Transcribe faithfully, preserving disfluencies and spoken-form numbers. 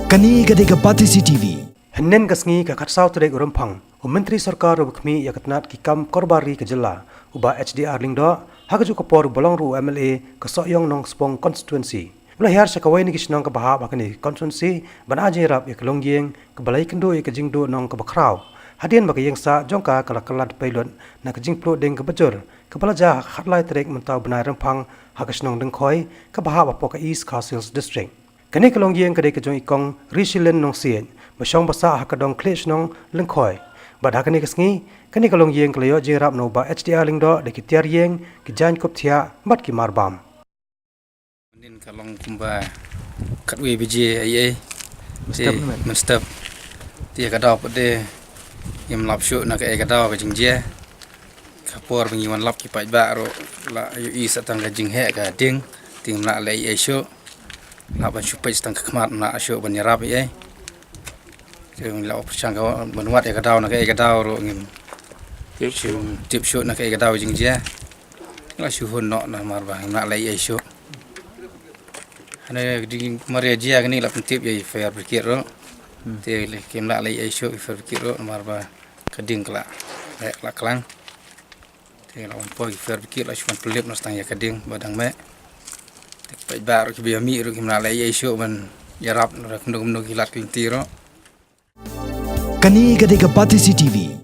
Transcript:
Kane ka dei ka Batesi T V. Hynnin ka sngi ka khatsaw tarik u Rymphang, u Myntri Sorkar uba khmih ïa ka tnat ki kam kor bar ri ka jylla, u Bah H D R Lyngdoh, ha kajuh ka por uba long ruh u M L A ka Sohiong Nongspong Constituency, u la hiar sha kawei na ki shnong kaba hap ha kane ka constituency ban ai jingïarap ïa ka longïing kaba la ïakynduh ïa ka jingduh nong kaba khraw hadien ba ka ïingsah jong ka ka la kylla dpei lut na ka jingpluh ding kaba jur kaba la jia ha ka khatlai tarik mynta u bnai Rymphang ha ka shnong Lyngkhoi kaba hap hapoh ka East Khasi Hills District. Kane ka longïing ka dei ka jong i Kong Rishilin Nongsiej ba shong ba sah ha ka dong Khlieh Shnong, Lyngkhoi. Bad ha kane ka sngi, kane ka longïing ka la ïoh jingïarap na u Bah H D R Lyngdoh da ki tiar ïing, ki jaiñ kup thiah bad ki mar bam. Mynnin ka long kumba khatwei baje eiei. Mynstep. Te mynstep. Te ka daw pat de ngim lap shuh na kaei ka daw ka jingjia. Ka por ba ngi wan lap ki paidbah ruh la ïohi sa tang ka jingheh ka ding. Te ngim lah leh eiei shuh. Lah ban shu peit sa tang ka khmat, ngim lah shuh ban ïarap eiei. Te ngim lah pyrshang ka ban wad ïa ka daw na kaei ka daw ruh ngim shym tip shuh na kaei ka daw jingjia. Ngi la shu hun noh namar ba ngim lah leh eiei shuh. Hane ka ding mar ïa jia kane la pyntip ïa i fire brigade ruh. Te ngim lah leh eiei shuh i fire brigade ruh namar ba ka ding ka la, eh, la klang. Te la wan poi ki fire brigade la shu wan pynlip noh sa tang ïa ka ding ba dang meh. Te ki paidbah ruh kiba ïa mih ruh kim lah leh eiei shuh ban ïarap ruh kumno kumno ki lad ki lynti ruh. Kane ka dei ka Batesi T V.